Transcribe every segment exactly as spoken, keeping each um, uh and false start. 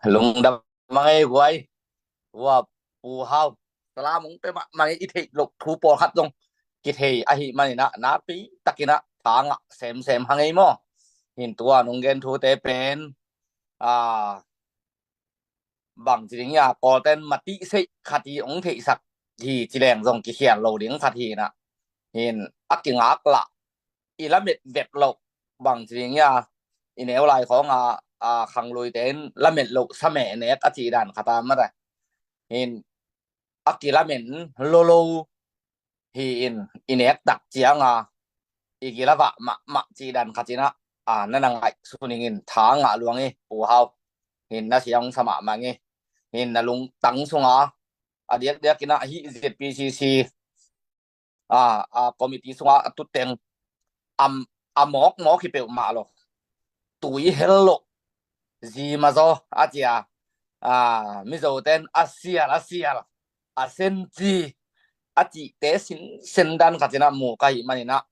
Lungdam a ngei guai. Ua, Pu Hau, salam ong pe mahmah ngei. I theih loh thu pawlkhat zong kithei ahih manin ah, nakpi takin ah tha ngah semsem hang ei maw. Hin tua nong gen thute pen, a, bang ci ding ia, Kawlten matih seih khat hi ong theihsak hi ci leng zong kikhial lo ding khat hi na. Hin a kingak lah i lamet vet loh, bang ci ding ia, i neu lai khawng a, a, khangluite in lamet loh sa meh nek a cih dan khat a mata. Hin a kilamen lolo hi in, i nek tak ciang a i kilavah mahmah cih dan khat in ah, a, na na ngaihsun ing in, tha ngah luang hi Pu Hau. Hin na siang sa mahmah ngei. Hin na lungtang sung a, a diakdiak in ah hih ZPCC, a, a, committee sung a a tutteng a, a mawkmawk hi peuhmah lo. Tui hel loh zi ma zaw a ci a, a, Mizoten a sial a sial, a sen ci a cihte sinsen dan khat in ah mu ka hih manin ah,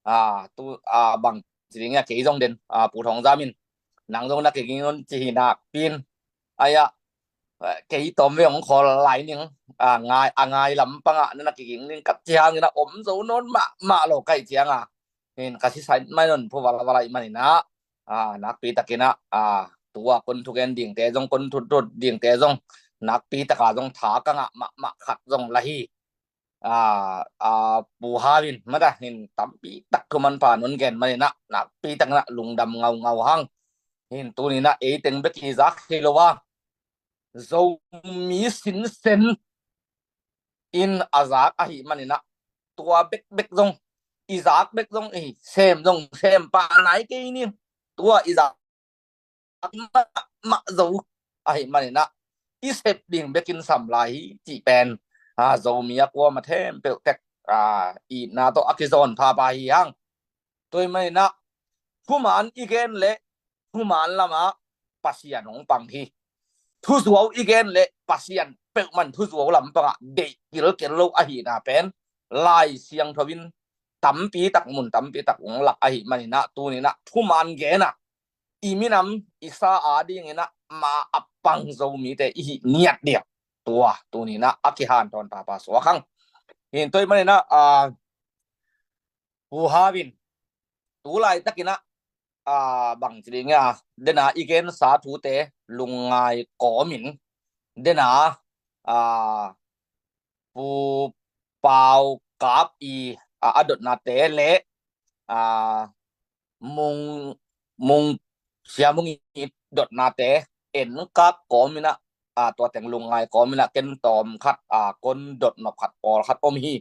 a, tu, a, bang ci ding ia, kei zong den, a, Pu Thawng Zam in nang zong na kiging un ci hi nakpi in, aia, eh, kei tawm ve ong khawl lai ning, a, ngai, a ngai lampang ah na na kiging ning ka ci hang in ah om zo nawn mahmah lo ka hih ciang a. Hin ka sisai mai non phu vala vala i manin ah, a, nakpi takin ah, a, tua kon thugen dingte zong, kon thuthut dingte zong, nakpi taka zong tha ka ngah mahmah khat zong la hi. A, a, Pu Hau in mata hin tampi tak thuman pha non gen manin ah, nakpi takin ah lungdam ngaungau hang. Hin tuni in ah ei teng bek i zak hi lo a, Zomi sinsen in a zak ahih manin ah, tua bekbek zong, i zak bek zong, i sem zong sem pah nai kei ni. Tua i zak mahmah zo ahih manin ah, i sep ding bekin sam lai hi cih pen, a, Zomi a kuama thempeuh tek, a, itna tawh a kizawn phapha hi hang. Tua ahih manin ah, thuman i gen leh thuman lamah Pasian hong pang hi. Thuzuau i gen leh Pasian peuhmah in thuzuau lampangah deih kilkel lo ahihna pen Lai Siangtho in tampi tak, mun tampi tak hong lak ahih manin ah, tuni in ah thuman gen ah, i minam i sa a dingin ah ma a pang Zomite i hih ngiat ding, tua tuni in ah a kihanthawn phapha suak hang. Hin tua ahih manin ah, a, Pu Hau in tu laitakin ah, a, bang ci ding ia, den a i gensa thute lungngai kawmin, den a, a, Pu Pau Kap i, a, a dotnate leh, a, Mung, Mung, Sia Mung i dotnate, en kap kawmin ah, a, tua teng lungngai kawmin ah, ken tawm khat, a, kon dot nop khat pawlkhat om hi.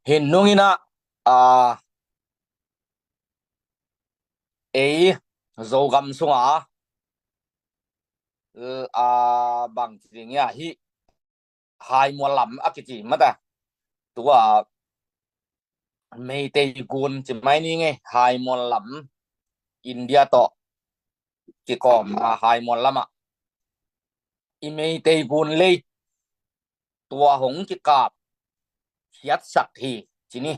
Hin nung in ah, a, ei Zogam sunga, a, bang ci ding ia, hih Haimual lam a kici mata, tua Meitei gun ci mai ni ngei, Haimual lam, India tawh kikawm a Haimual lamah i Meitei gun lei tua hong kikap khiatsak hi ci ni.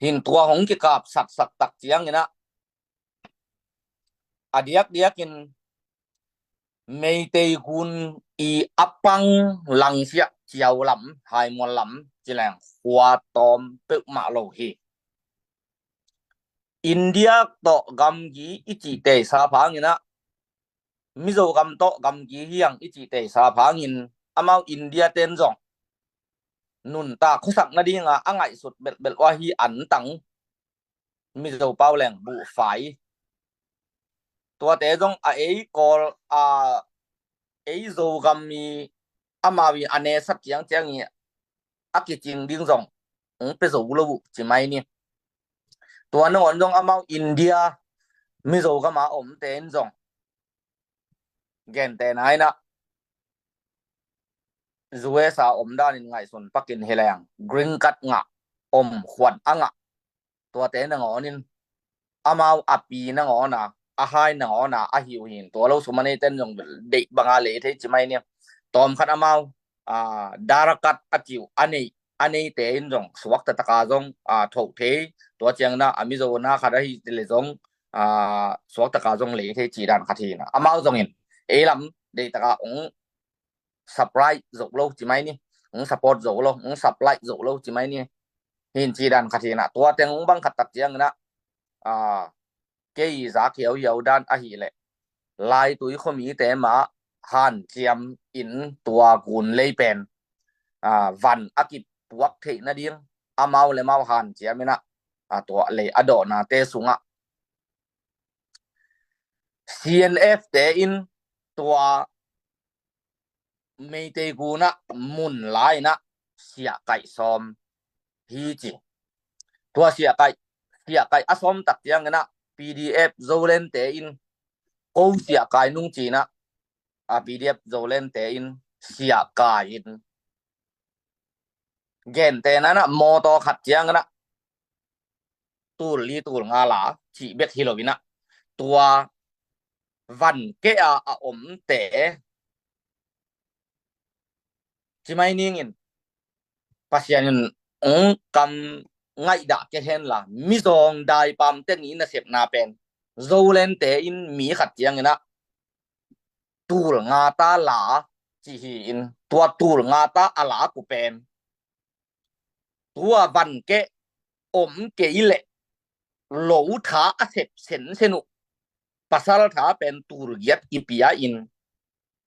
Hin tua hong kikap satsak tak ciangin ah, a diakdiakin Meitei gun i a pang Langsiah ciau lam, Haimual lam ci leng khua tawm peuhmah lo hi. India tawh gamgi i cih teisa phangin ah, Mizo gam tawh gamgi hi hang i cih teisa phangin, amau India ten zong nuntak khuasak nadinga a ngaihsut belhbelh uh ahi antang Mizo pau leng buhfai. Tuate zong a ei Kawl, a, ei Zogam i amau i a nesat ciangciang i a kicing ding zong hong pia zo lo uh ci mai ni. Tua nangawn zong amau India Mizo gama omte in zong gentehna in ah U S A omdan in ngaihsun pakin hi leng green card ngah, om khuan a ngah, tuate nangawnin amau a pi nangawna, a hai nangawna ahi uh hi. Tua lo sum a neite in zong deih banga lei thei ci mai ni. Tawmkhat amau, a, dara card a ci uh a nei, a neite in zong suakta taka zong, a, thoh thei. Tua ciangin ah a Mizo na khat ahi leh zong, a, suaktaka zong lei thei cih dan khat hi na. Amau zongin ei lam deihtak a hong supply zo lo ci mai ni, hong support zo lo, hong supply zo lo ci mai ni. Hi in ci dan khat hi in ah, tua teng hong bang khat tak ciangin ah, a, kei zak hiauhiau dan ahih leh, Laitui khuamite mah hanciam in tua gun lei pen, a, van a kipuak theih nading amau le mau hanciam in ah, a, tua lei a dawhnate sungah C N F te in tua Meitei gun ah mun la in ah siahkaih sawm hi ci. Tua siahkaih, siahkaih a sawm tak ciangin ah P D F Zoland te in ko siahkai nung ci in ah, a, P D F Zoland te in siahkai in gentehna in ah mawtaw khat ciangin ah tul li tul nga la cih bek hi lo in ah, tua van keh a a omte ci mai ning in, Pasian in hong kam ngaihdah kei hen la, mizawng daipamte ni nasepna pen Zoland te in mi khat ciangin ah tul nga ta la ci hi in, tua tul nga ta a lak uh pen tua van keh om kei leh lo tha a sep sensen uh, pasal tha pen tul giat kipia in,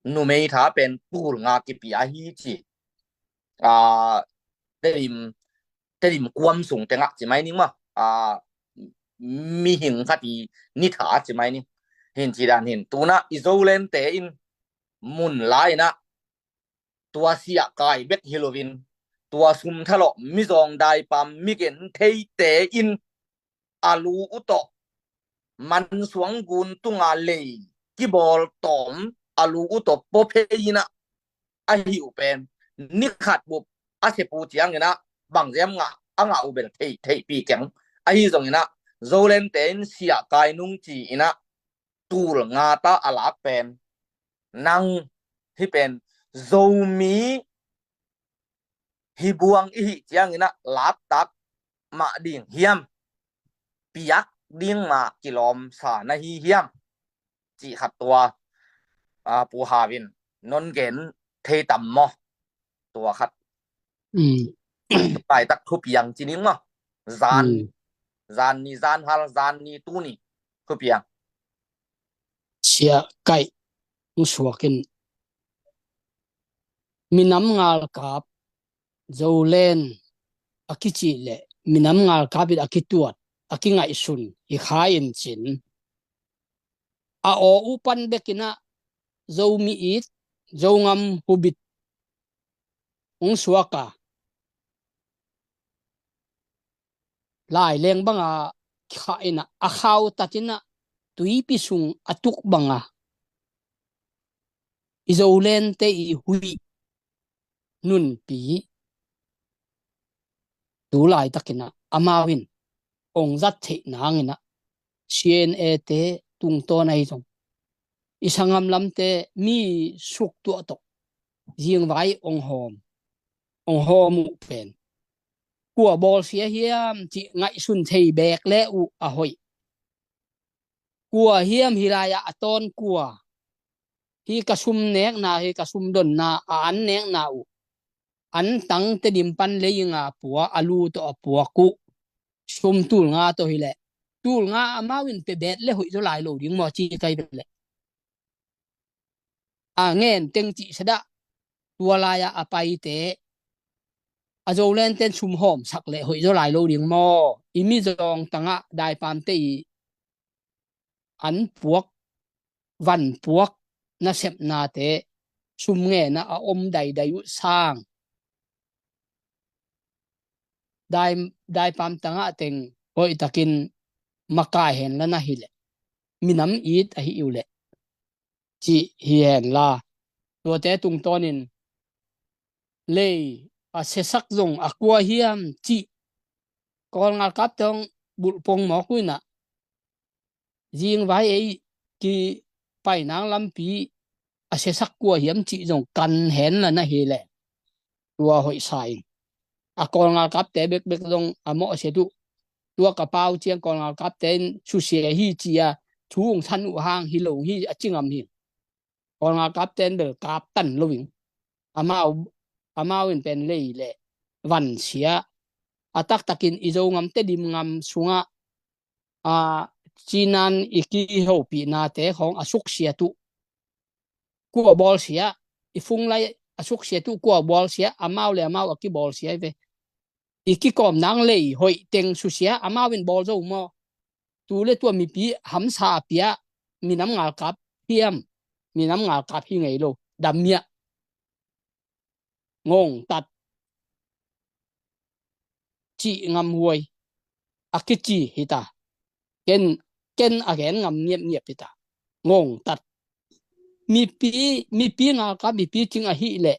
numei tha pen tul nga kipia hi ci. A, Tedim, Tedim kuam sung tengah ci mai ning maw, a, mihing khat i ni tha ci mai ni. Hi in ci dan hi in, tu in ah i Zoland te in mun la in ah tua siahkai bek hi lo in, tua sum thalawh mizawng daipam migen theite in a lu uh tawh mansuang gun tunga lei kibawl tawm a lu uh tawh pua phei in ah, ahi uh pen ni khat bup a sep uh ciangin ah bangziam ngah a ngah uh bel thei, theihpih keng. Ahi zongin ah Zoland te in siahkai nung ci in ah tul nga ta a lak pen, nang hih pen Zomi hi buang i hih ciangin ah lak tak mah ding hiam, piak ding mah kilawm sa na hi hiam, cih khat tua, a, Pu Hau in non gen thei tam maw? Tua khat. Mm. Laitak thupiang ci ning maw? Zan, mm, zan ni, zan hal, zan ni, tuni thupiang. Siahkaih hong suak in, minam ngalkap, Zoland a kicih leh minam ngalkap in a kituat, a kingaihsun hi kha in cin, a aw uh pan bek in ah Zomi it, Zongam hubit hong suak a, laileng bang a khah in ah, a khautat in ah, tuipi sung a tuk bang a, i Zoland te i huih nunpi tu laitak in ah amau in hong zat theih nang in ah, C N A te tungtawn ahi zong, i sanggam lamte mi suk tuah tawh zingvai hong hawm, hong hawm uh pen kua bawlsia hiam cih ngaihsun thei beek le uh a hoih. Kua hiam hih lai-ah a tawn kua, hih ka sum nekna, hih ka sum donna, a an nekna uh, an tang Tedim pan lei nga pua, a lu tawh a puak uh sum tul nga tawh hi leh, tul nga amau in pia bet le hoih zaw lai lo ding maw, ci kai bet leh. A ngen teng cih sadah, tua lai-ah a paite, a Zoland ten sum hawmsak leh hoih zaw lai lo ding maw? I mizawng tangah daipamte i an puak, van puak nasepnate sum ngenah a om daidai uh sang, dai, daipam tangah teng hoihtakin makai hen la na hi leh, minam it ahi uh leh, cih hi hen la. Tuate tungtawnin lei a siasak zong a kua hiam cih Kawl ngalkap tawng bulh pong mawk uh in ah, zingvai ei kipai nang lampi a siasak kua hiam cih zong kan hen la na hi leh, tua hoih sa in. A Kawl ngalkapte bekbek zong a mawhsiat uh, tua ka pau ciang Kawl ngalkapte in susia hi ci-a thu hong san uh hang hi lo hi a ci ngam hi. Kawl ngalkapte in bel kap tan lo ing. Amau, amau in pen lei le van sia, a taktakin i Zogam Tedim gam sungah, a, cinan i kihopihnate khawng a suksiat uh kua bawlsia, i phone line a suksiat uh kua bawlsia, amau le amau a kibawlsia hi ve. I kikawm nang lei hoih teng susia, amau in bawl zo maw? Tu le tua mipi hamsa a pia, minam ngalkap hiam, minam ngalkap hi ngei lo, dam miah, ngongtat, cih ngamhuai a kici hi ta. Ken, ken a gen ngam ngiapngiap hi ta. Ngongtat. Mipi, mipi ngalkap, mipi cing ahih leh,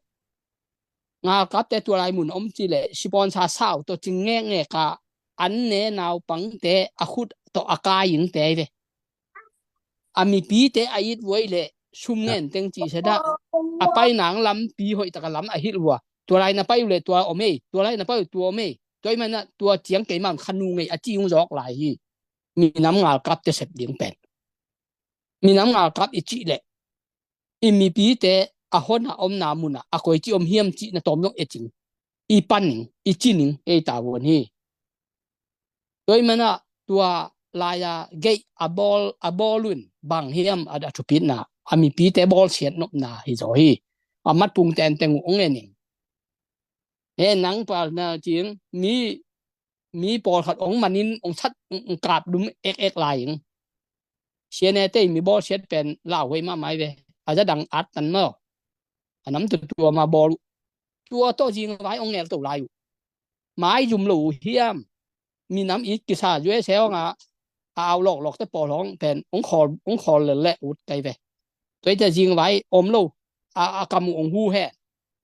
ngalkapte tua lai mun om cih leh, sipawnsa sau tawh cing ngekngek a, an ne naupangte a khut tawh a kai ingte hi ve. A mipite a it vuai leh sum ngen teng cih sedah, a pai nang lampi hoih taka lam a hilh vua. Tua lai na pai uh leh tua om ei, tua lai na pai uh tua om ei. Tua i manah tua ciang keimah khanu ngei a ci hong zawk lai hi. Minam ngalkapte sep ding pen, minam ngalkap i cih leh, i mipite a hon a omna munah a koici om hiam cih na tawm zong e cing, i paning, i cining ei ta vuan hi. Tua i manah tua lai-a geih a bawl, a bawl un bang hiam a, a thupitna, a mipite bawlsiat nopna hi zaw hi. A matpung tenteng uh ong ening. He nang palna cing, mi, mi pawlkhat ong manin ong sat, ong, ong kap dum ek ek lai ing. Siane te mi bawlsiat pen lauhuai mahmah hi ve. A za dang at tan maw? A nam tua tua ma bawl uh. Tua tawh zingvai ong ngel to lai uh. Mai zum lo uh hiam? Minam it kisa U S A hong a, a au lawklawk te pawl hong pen ong khawl, ong khawl lel le ut kai ve. Tua i te zingvai om lo. A, a kam uh ong hu he.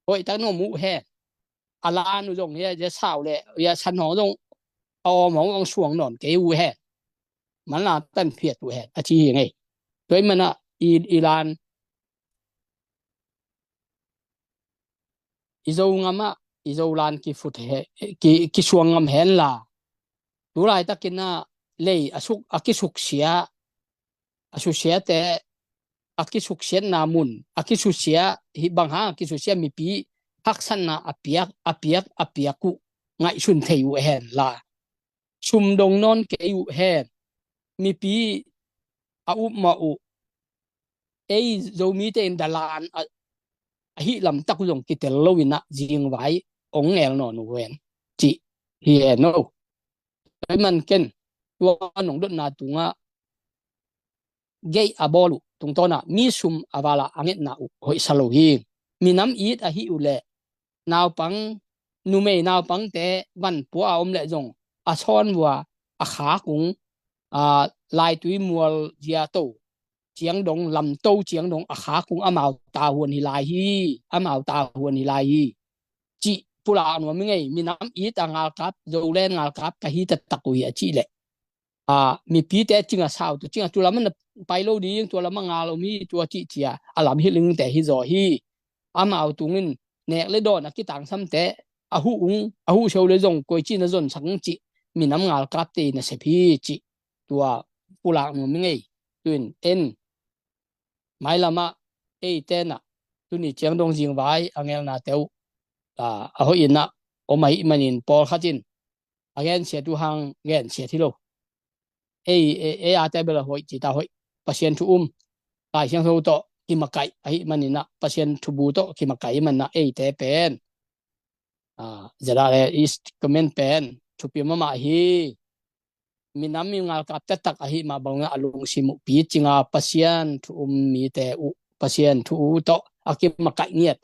Hoih tak na om uh he. A lan uh zong hia, hia sau le hia san hong zong, a om hong, hong suang nawn kei uh he. Manla tan phiat uh he, a ci hi ngei. Tua i manah i, i lan, i Zogam ah, i Zolan kifut he, ki, kisuang ngam hen la. Tu laitakin ah lei a suk, a kisuksia, a susiate, a kisuksiatna mun, a kisusia, hi bang hang a kisusia, mipi haksatna a piak, a piak, a piak uh ngaihsun thei uh hen la. Sum dong nawn kei uh hen. Mipi a upmawh uh, ei Zomite in dalan a, a hih lamtak uh zong kitel lo in ah zingvai ong ngel nawn uh hen, cih hi hen o. Tua i man ken tua nong dotna tungah geih a bawl uh tungtawnah mi sum a vala a ngetna uh hoihsa lo hi. Minam it a hih uh leh naupang, numei naupangte vanpua a om leh zong a sawn vua a khak ung, a, laitui mual zia to ciang dong, lamto ciang dong a khak ung, amau tahuan hi lai hi, amau tahuan hi lai hi, cih pulak nuam i ngei. Minam it a ngalkap, Zoland ngalkap ka hi taktak uh hi a cih leh, a, mipite cing a sau tu, cing a tu lamah na pai lo ding, tua lamah ngal om hi, tua cih cia a lam hi lingte hi zaw hi. Amau tungin nek le dawn a kitangsamte a huh ung, a huh sio le zong koici na zonsak ung cih minam ngalkapte nasep hi cih tua pulak nuam i ngei. Tuin en mailamah eite nah tuni ciang dong zingvai a ngelnate uh, a, a hoih in ah om ahih manin pawlkhat in a gensiat uh hang gensiat hi lo. Ei, ei, ei a te bel a hoih ci ta hoih. Pasian thu um. Lai Siangtho tawh kimakaih ahih manin ah, Pasian thubu tawh kimakaih ahih manin ah eite pen, a, Z R A East comment pen thupi mahmah hi. Minam mi ngalkap taktak ahih mah bangin a lungsim uh picing a Pasian thu um mite uh, Pasian thu uh tawh a kimakaih ngiat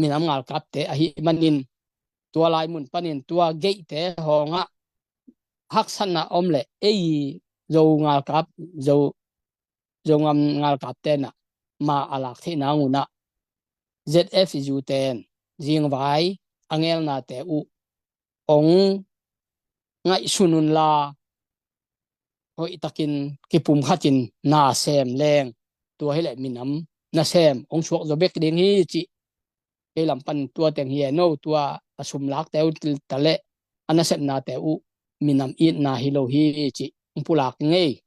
minam ngalkapte ahih manin tua lai mun panin tua geihte hawngah haksatna om leh ei Zo ngalkap, Zo, Zogam ngalkapte nah ma a lak theih nang un ah Z F U ten zingvai a ngelnate uh ong ngaihsun unla hoihtakin kipumkhatin na sem leng, tua hileh minam nasem ong suak zaw bek ding hi cih kei lam pan tua teng hi e no, tua a sumlakte uh ta leh a nasepnate uh minam itna hi lo hi cih ong pulak ngei.